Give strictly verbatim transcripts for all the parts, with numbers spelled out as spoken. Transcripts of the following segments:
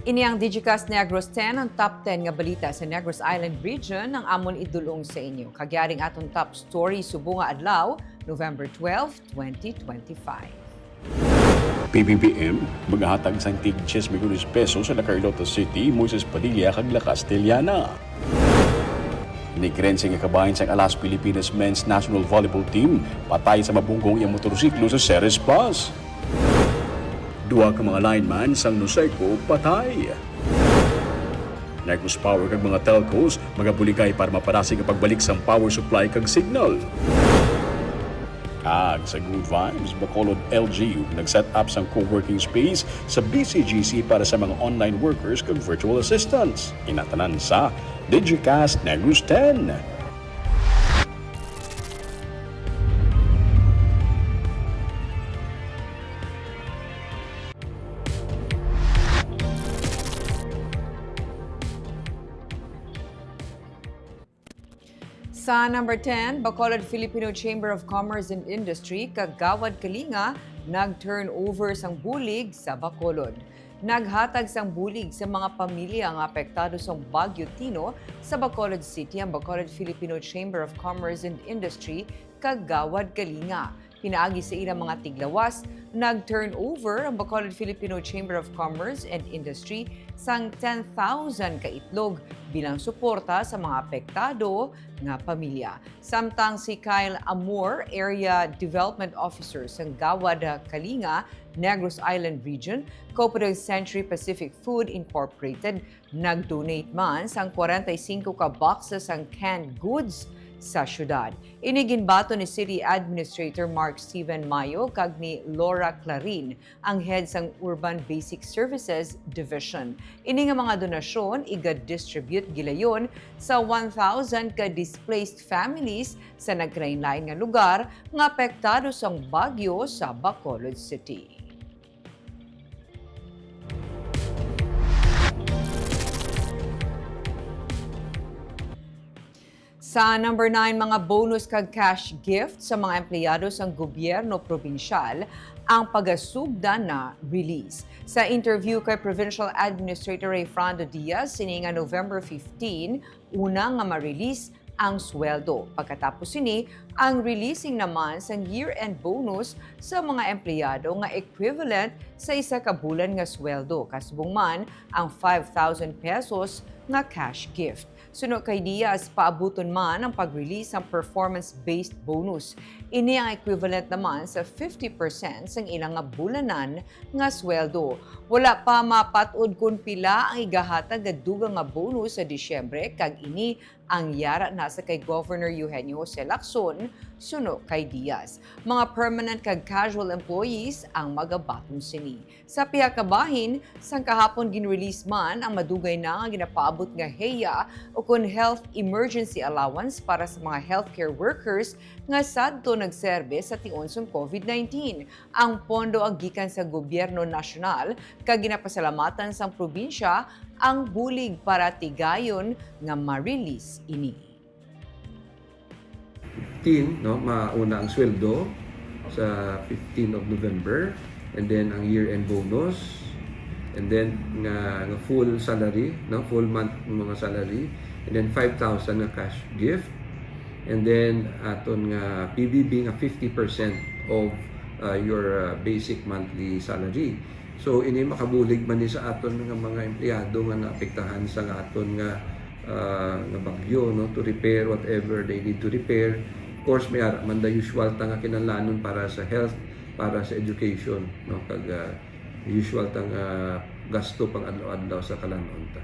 Ini ang Digicast Negros ten, ang top ten nga balita sa Negros Island Region ang amon idulong sa inyo. Kag yari ang aton top story subong nga adlaw, November twelve, twenty twenty-five. P B B M, magahatag sang tig diyes milyones pesos sa La Carlota City, Moises Padilla kag La Castellana. Ni Krense nga kabahin sang Alas Pilipinas Men's National Volleyball Team, patay sa mabunggo ang iyang motorsiklo sa Ceres Plus. Duha ka mga lineman sang Noseco patay. Negros Power kag mga telcos magabuligay para mapadasig ang pagbalik sang power supply kag signal. Kag sa Good Vibes, Bacolod L G U nag-set up sang co-working space sa B C G C para sa mga online workers kag virtual assistants. Inatanan sa Digicast Negros ten. Sa number ten, Bacolod Filipino Chamber of Commerce and Industry kag Gawad Kalinga nag-turnover sang bulig sa Bacolod. Naghatag sang bulig sa mga pamilya nga apektado sang Bagyo Tino sa Bacolod City ang Bacolod Filipino Chamber of Commerce and Industry kag Gawad Kalinga. Pinaagi sa ilang mga tiglawas, nag-turnover ang Bacolod Filipino Chamber of Commerce and Industry sang ten thousand ka itlog bilang suporta sa mga apektado nga pamilya. Samtang si Kyle Amor, Area Development Officer sang Gawad Kalinga, Negros Island Region, kaupadag Century Pacific Food Incorporated, nag-donate man sang kwarenta y singko ka boxes sang canned goods sa syudad. Ini ginbaton ni City Administrator Mark Steven Mayo kag ni Laura Clarin, ang head sang Urban Basic Services Division. Ini nga mga donasyon iga-distribute gilayon sa one thousand ka displaced families sa nagkalain-lain nga lugar nga apektado sang bagyo sa Bacolod City. Sa number nine, mga bonus kag cash gift sa mga empleyado sang gobyerno probinsyal ang pagasugdan na release. Sa interview kay Provincial Administrator Rayfrando Diaz, sini nga November fifteen, una nga ma-release ang sweldo. Pagkatapos sini, ang releasing naman sang year-end bonus sa mga empleyado nga equivalent sa isa ka bulan nga sweldo, kasubong man ang five thousand pesos nga cash gift. Suno kay Diaz, paabuton man ang pag-release sang performance-based bonus. Ini ang equivalent naman sa fifty percent sang ila nga bulanan nga sweldo. Wala pa mapat-od kon pila ang igahatag nga dugang nga bonus sa Disyembre, kag ini ang yara na sa kay Governor Eugenio Jose Lacson, suno kay Diaz. Mga permanent kag casual employees ang magabaton sini. Sa pihak nga bahin, sang kahapon gin-release man ang madugay na nga ginapaabot nga heya ukon health emergency allowance para sa mga healthcare workers nga sadto nagserbe sa tion sang COVID nineteen. Ang pondo ang gikan sa gobyerno nasyonal, kag ginapasalamatan sang probinsya ang bulig para tigayon nga ma-release ini. Fifteen, no, mauna ang sweldo sa fifteen of November, and then ang year-end bonus, and then nga, nga full salary, no, full month ng mga salary, and then five thousand nga cash gift, and then aton nga P B B nga fifty percent of, uh, your, uh, basic monthly salary. So, ini makabulig man ni sa aton nga mga empleyado nga naapektahan sa nga aton nga, ah, nga bagyo, no, to repair whatever they need to repair. Of course, may ara man the usual ta nga kinahanglanon para sa health, para sa education, no, kag, ah, usual ta nga gasto pang adlaw-adlaw sa kalan-on ta.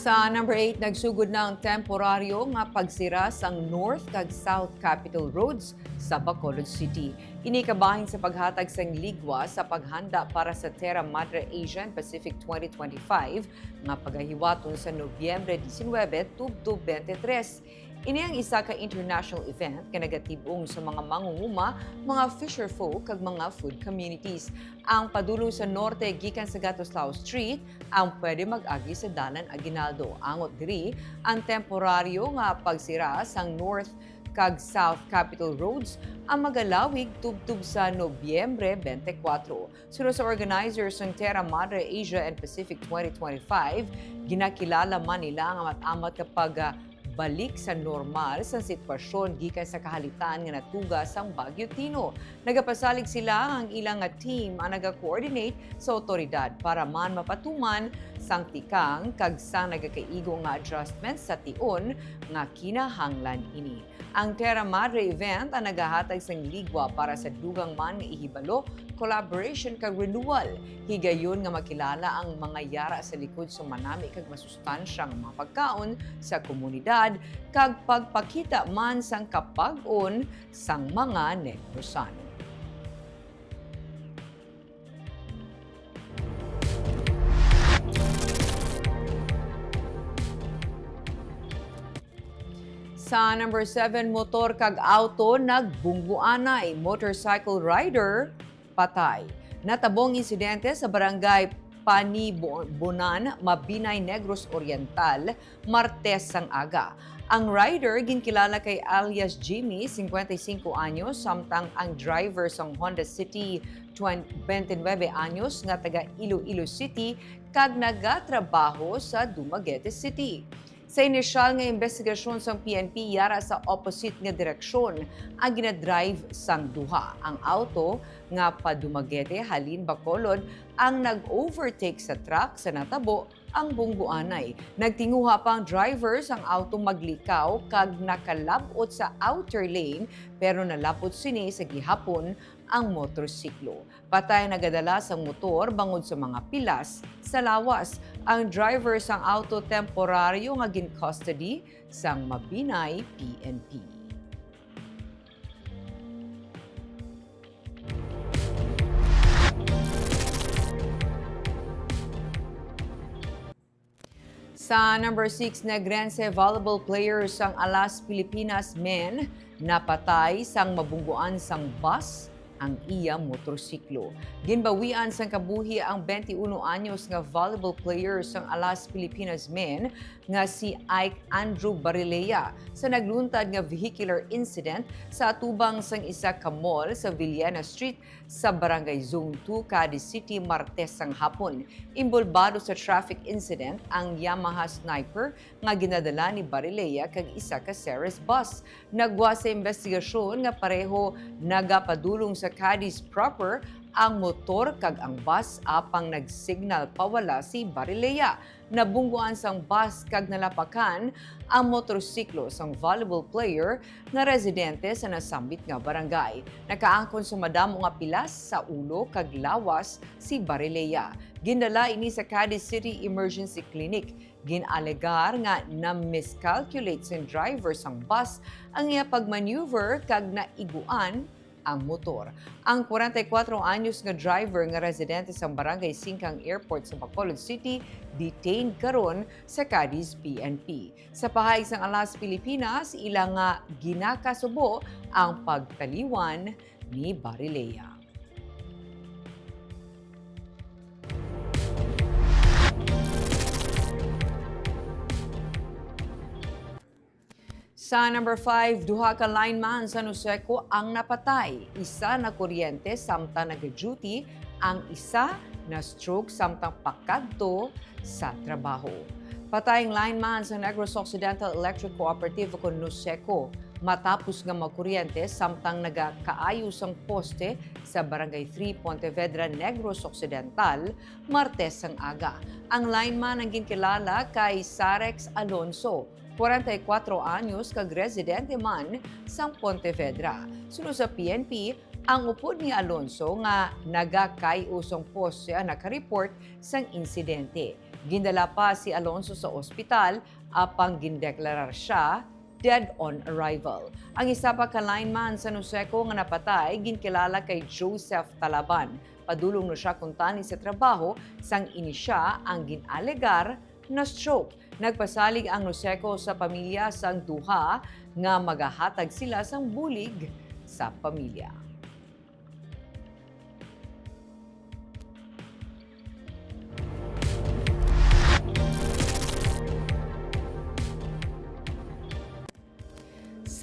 Sa number eight, nagsugod na ang temporaryo nga pagsira sang North kag South Capitol Roads sa Bacolod City. Ini kabahin sa paghatag sang ligwa sa paghanda para sa Terra Madre Asian Pacific twenty twenty-five nga pagahiwaton sa Nobyembre diecinuebe tubtob twenty-three. Ini ang isa ka international event nga nagatib-ong sa mga mangunguma, mga fisherfolk, kag mga food communities. Ang padulong sa norte gikan sa Gatoslao Street ang pwede mag-agi sa Dalan Aguinaldo. Angot diri, ang temporaryo nga pagsira sang North kag South Capitol Roads ang magalawig tubtob sa Nobyembre twenty-four. Suno sa organizers sang Terra Madre Asia and Pacific twenty twenty-five, ginakilala man nila ang amat-amat nga pag, ah, balik sa normal sang sitwasyon gikan sa kahalitan nga natuga sang Bagyo Tino. Nagapasalig sila nga ang ila nga team ang naga-coordinate sa awtoridad para man mapatuman sang tikang kag sang nagakaigo nga adjustment sa tion nga kinahanglan ini. Ang Terra Madre event ang nagahatag sang ligwa para sa dugang man nga ihibalo, collaboration kag renewal. Higayon nga makilala ang mga yara sa likod sa manami kag masustansya nga mga pagkaon sa komunidad kag pagpakita man sang kapag-on sang mga Negrosano. Sa number seven, motor kag auto nagbungguanay, motorcycle rider patay. Natabong insidente sa barangay Panibunan, Mabinay, Negros Oriental, Martes sang aga. Ang rider ginkilala kay alias Jimmy, cincuenta y cinco anyos, samtang ang driver sang Honda City twenty, twenty-nine anyos nga taga Iloilo City kag nagatrabaho sa Dumaguete City. Sa inisyal nga imbestigasyon sang P N P yara sa opposite nga direksyon ang ginadrive sang duha. Ang auto nga pa Dumaguete halin Bacolod ang nag-overtake sa truck sa natabo ang bungguanay. Nagtinguha pa ang driver sang auto maglikaw kag nakalab-ot sa outer lane, pero nalab-ot sini sa gihapon ang motorsiklo. Patay ang nagadala sang motor bangod sa mga pilas sa lawas. Ang driver sang auto temporaryo nga gin-custody sang Mabinay P N P. Sa number six, Negrense volleyball player sang Alas Pilipinas Men napatay sang mabungguan sang bus ang iya motorsiklo. Ginbawian sang kabuhi ang twenty-one anyos nga volleyball player sang Alas Pilipinas Men nga si Ike Andrew Barilea sa nagluntad nga vehicular incident sa atubang sang isa ka mall sa Villena Street sa Barangay Zone two, Cadiz City, Martes sang hapon. Inbolbado sa traffic incident ang Yamaha Sniper nga ginadala ni Barilea kag isa ka Ceres bus. Nagwa sa imbestigasyon nga pareho nagapadulong sa Cadiz proper ang motor kag ang bus, apang nag-signal pawala si Barilea. Nabungguan sang bus kag nalapakan ang motorsiklo sang volleyball player nga residente sa nasambit nga barangay. Nakaangkon sa madamo nga pilas sa ulo kag lawas si Barilea. Gindala ini sa Cadiz City Emergency Clinic. Gin-alegar nga na-miscalculate sang driver sang bus ang iya pagmaneuver kag naiguan ang motor. Ang kwarenta y kuwatro anyos nga driver nga residente sa Barangay Singkang Airport sa Bacolod City, detained karon sa Cadiz P N P. Sa pahayag sang Alas Pilipinas, ila nga ginakasubo ang pagtaliwan ni Barilea. Sa number five, duha ka lineman sa Noseco ang napatay. Isa nakuryente samtang nag-duty, ang isa na-stroke samtang pakadto sa trabaho. Patay ang lineman sa Negros Occidental Electric Cooperative o kon Noseco matapos nga makuryente samtang nagakaayo sang poste sa Barangay three, Pontevedra, Negros Occidental, Martes sang aga. Ang lineman ang ginkilala kay Sarex Alonso, kwarenta y kuwatro anyos kag residente man sang Pontevedra. Suno sa P N P, ang upod ni Alonso nga nagakay-o sang poste ang nakareport sang insidente. Gindala pa si Alonso sa ospital, apang gindeklarar sia dead on arrival. Ang isa pa ka lineman sa Noseco nga napatay ginkilala kay Joseph Talaban. Padulong na sia kuntani sa trabaho sang ini sia ang gin-alegar na-stroke. Nagpasalig ang Noseco sa pamilya sang duha nga magahatag sila sang bulig sa pamilya.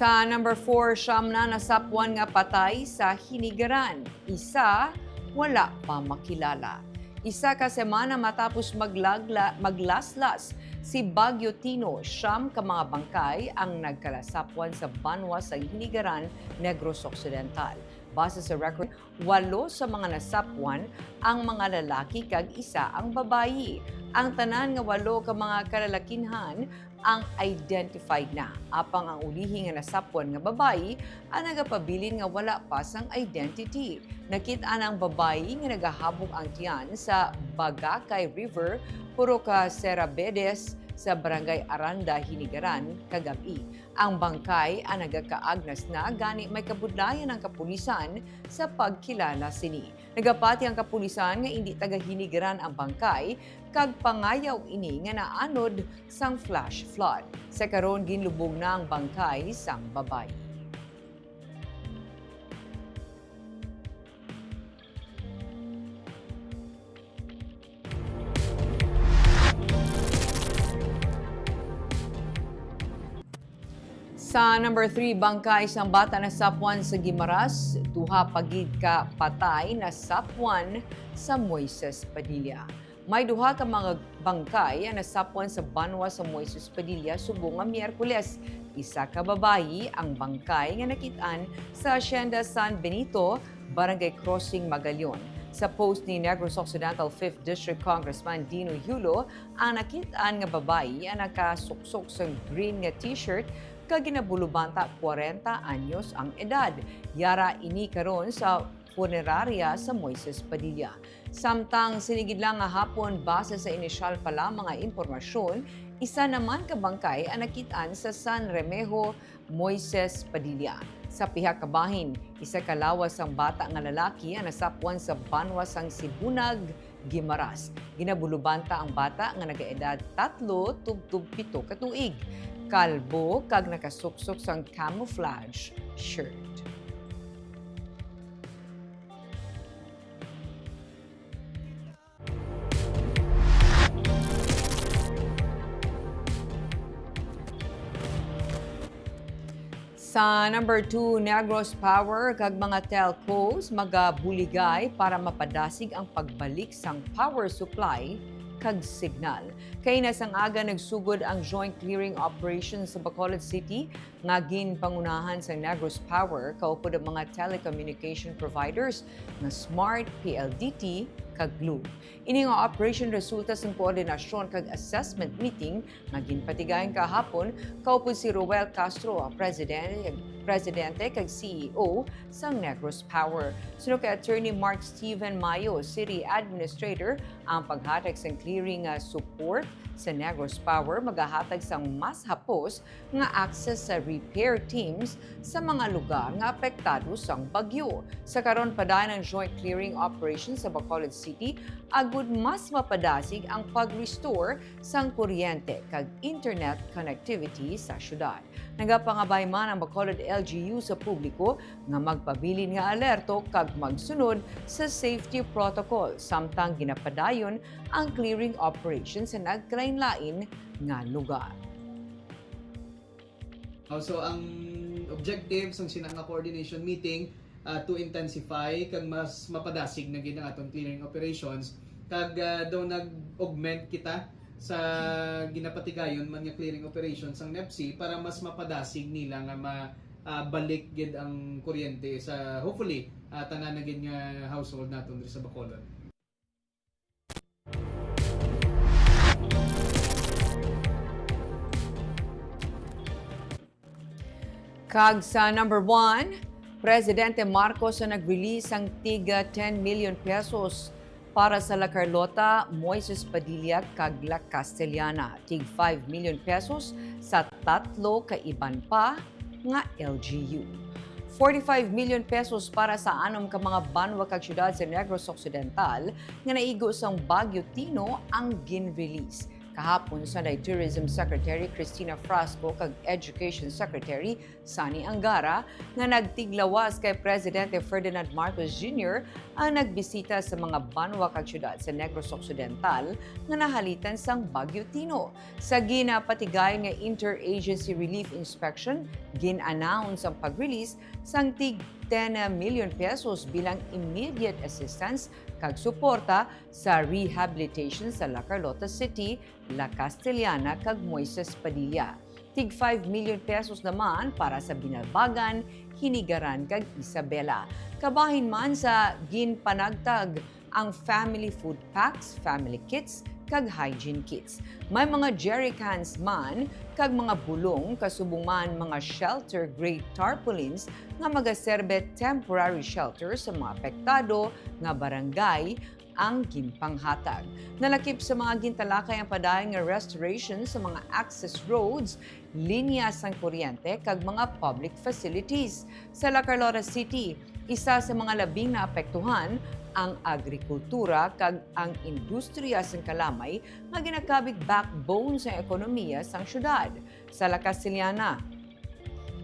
Sa number four, siyam na nasapwan nga patay sa hinigaran. Isa, wala pa makilala. Isa ka semana matapos maglagla-, maglaslas si Bagyo Tino, siyam ka mga bangkay ang nagkalasapwan sa banwa sa Hinigaran, Negros Occidental. Base sa record, walo sa mga nasapwan ang mga lalaki kag isa ang babayi. Ang tanan nga walo ka mga kalalakinhan ang identified na, apang ang ulihi nga nasapwan nga babayi ang nagapabilin nga wala pa sang identity. Nakit-an ang babayi nga nagahabok ang tiyan sa Bagakay River, purok Serabedes, sa Barangay Aranda, Hinigaran, kagab-i. Ang bangkay ang nagakaagnas na, gani may kabudlayan ang kapulisan sa pagkilala sini. Nagapati ang kapulisan nga indi taga Hinigaran ang bangkay, kag pangayaw ini nga naanod sang flash flood. Sa karon, ginlubog na ang bangkay sang babayi. Sa number three, bangkay sang bata nasapwan sa Guimaras, duha pa gid ka patay nasapwan sa Moises Padilla. May duha ka mga bangkay ang nasapwan sa banwa sa Moises Padilla subong nga Miyerkules. Isa ka babayi ang bangkay nga nakit-an sa Hacienda San Benito, Barangay Crossing, Magallon. Sa post ni Negros Occidental Fifth District Congressman Dino Yulo, ang nakit-an nga babayi ang nakasuksok sang green nga t-shirt kag ginabulubanta kwarenta anyos ang edad. Yara ini karon sa punerarya sa Moises Padilla. Samtang sini gid lang nga hapon, base sa inisyal pa lamang nga impormasyon, isa naman ka bangkay ang nakit-an sa San Remejo, Moises Padilla. Sa pihak ka bahin, isa ka lawas sang bata nga lalaki ang nasapwan sa banwa sang Sibunag, Guimaras. Ginabulubanta ang bata nga nagaedad tatlo tubtob pito ka tuig. Kalbo kag nakasuksok sang camouflage shirt. Sa number two, Negros Power kag mga telcos magabuligay para mapadasig ang pagbalik sang power supply kag signal. Kaina sang aga nagsugod ang joint clearing operation sa Bacolod City nga ginpangunahan sang Negros Power kaupod ang mga telecommunication providers nga Smart, P L D T, kag Globe. Ini nga operation resulta sang koordinasyon kag assessment meeting nga ginpatigayon kahapon kaupod si Roel Castro, ang presidente, presidente kag C E O sang Negros Power. Suno kay Attorney Mark Steven Mayo, City Administrator, ang paghatag sang clearing nga support sa Negros Power magahatag sang mas hapos nga access sa repair teams sa mga lugar nga apektado sang bagyo. Sa karon, padayon ang joint clearing operation sa Bacolod City agud mas mapadasig ang pag-restore sang kuryente kag internet connectivity sa syudad. Nagapangabay man ang Bacolod L G U sa publiko nga magpabilin nga alerto kag magsunod sa safety protocol, samtang ginapadayon ang clearing operation sa nagkalain-lain nga lugar. Oh, so, ang objective sang sina nga coordination meeting, ah, to intensify kag mas mapadasig na gid ang aton clearing operations, kag, ah, daw nag-augment kita sa ginapatigayon man nga clearing operations sang nepsi para mas mapadasig nila nga ma-, ah, balik gid ang kuryente sa, hopefully, ah, tanan na gid nga household naton diri sa Bacolod. Kag sa number one, Presidente Marcos ang nag-release sang tiga ten million pesos para sa La Carlota, Moises Padilla, kag La Castellana, tig five million pesos sa tatlo ka iban pa nga L G U. Forty-five million pesos para sa anom ka mga banwa kag syudad sa Negros Occidental nga naigo sang Bagyo Tino ang gin-release. Kahapon, Sunday, Tourism Secretary Cristina Frasco kag Education Secretary Sonny Angara nga nagtiglawas kay Presidente Ferdinand Marcos Junior ang nagbisita sa mga banwa kag syudad sa Negros Occidental nga nahalitan sang Bagyo Tino. Sa ginapatigayon nga interagency relief inspection, gin-announce ang pag-release sang tig ten million pesos bilang immediate assistance kag suporta sa rehabilitation sa La Carlota City, La Castellana, kag Moises Padilla. Tig five million pesos naman para sa Binalbagan, Hinigaran, kag Isabela. Kabahin man sa ginpanagtag ang family food packs, family kits, kag hygiene kits. May mga jerry cans man kag mga bulong, kasubong man mga shelter-grade tarpaulins nga magaserbe temporary shelter sa mga apektado nga barangay ang ginpanghatag. Nalakip sa mga gintalakay ang padayon nga restoration sa mga access roads, linya sang kuryente, kag mga public facilities. Sa La Carlota City, isa sa mga labing naapektuhan ang agrikultura kag ang industriya sang kalamay nga ginakabig backbone sang ekonomiya sang syudad. Sa La Castellana,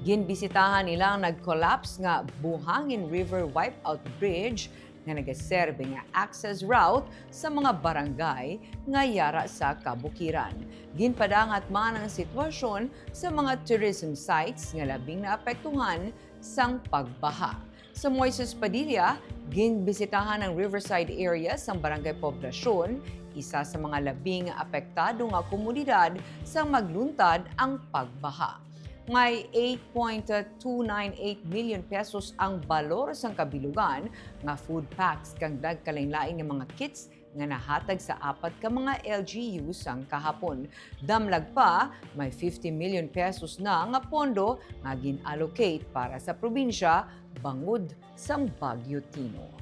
ginbisitahan nila ang nag-collapse nga Buhangin River Wipeout Bridge nga nagaserbe nga access route sa mga barangay nga yara sa kabukiran. Ginpadangat man ang sitwasyon sa mga tourism sites nga labing naapektuhan sang pagbaha. Sa Moises Padilla, ginbisitahan ang Riverside area sang Barangay Poblacion, isa sa mga labing apektado nga komunidad sang magluntad ang pagbaha. May eight point two nine eight million pesos ang balor sang kabilugan nga food packs kag nagkalainlain nga mga kits nga nahatag sa apat ka mga L G U sang kahapon. Damlag pa, may fifty million pesos na nga pondo nga gin-allocate para sa probinsya bangod sang Bagyo Tino.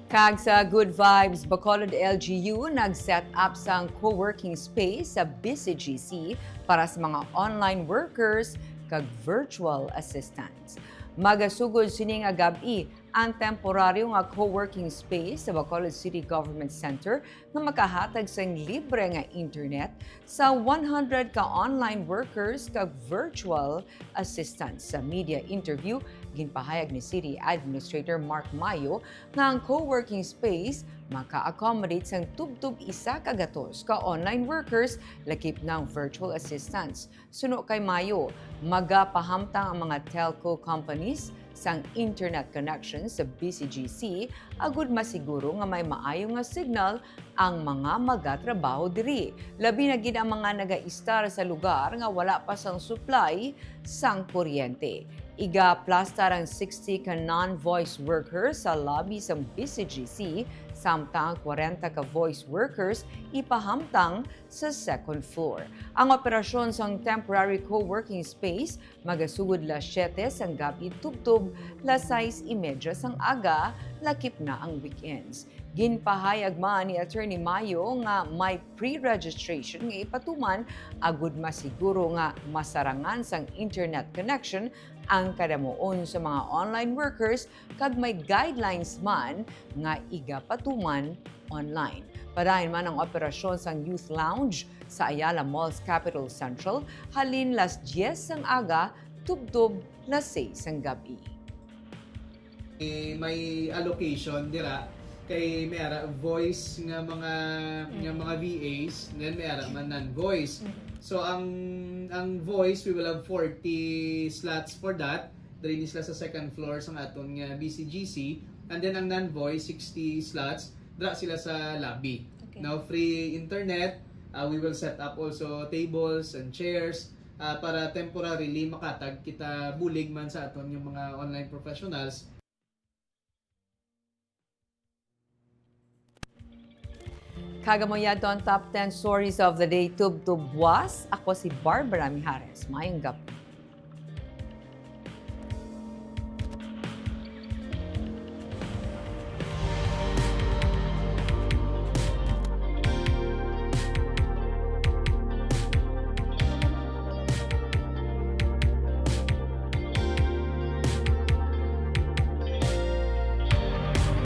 Kag sa Good Vibes Bacolod L G U, nag-set up sang co-working space sa B C G C para sa mga online workers kag virtual assistants. Magasugod sini nga gab-i ang temporaryo nga co-working space sa Bacolod City Government Center nga makahatag sang libre nga internet sa one hundred ka online workers kag virtual assistants. Sa media interview, ginpahayag ni City Administrator Mark Mayo nga ang co-working space maka-accommodate sang tubtob isa ka gatos ka online workers, lakip na ang virtual assistants. Suno kay Mayo, magapahamtang ang mga telco companies sang internet connection sa B C G C agud masiguro nga may maayo nga signal ang mga magatrabaho diri, labi na gid ang mga nagaistar sa lugar nga wala pa sang supply sang kuryente. Igaplastar ang sixty ka non-voice workers sa lobby sang B C G C, samtang kwarenta ka voice workers ipahamtang sa second floor. Ang operasyon sang temporary co-working space magasugod las siete sang gab-i tubtob las sais y media sang aga, lakip na ang weekends. Ginpahayag man ni Attorney Mayo nga may pre-registration nga ipatuman agud masiguro nga masarangan sang internet connection ang kadamuon sa mga online workers kag may guidelines man nga igapatuman online. Padayon man ang operasyon sang Youth Lounge sa Ayala Malls Capitol Central halin las dies sang aga tubtob las seis sang gab-i. Eh, may allocation dira kay may ara voice nga mga nga mga V As, then may ara man non-voice. So ang ang voice, we will have forty slots for that. Diri ni sila sa second floor sang aton nga B C G C, and then ang non-voice, sixty slots, dira sila sa lobby. Okay. Now, free internet, uh, we will set up also tables and chairs uh, para temporarily makatag kita bulig man sa aton nga mga online professionals. Kag amo yadto ang top ten stories of the day tubtob buas. Ako si Barbara Mijares. Mayong gab-i.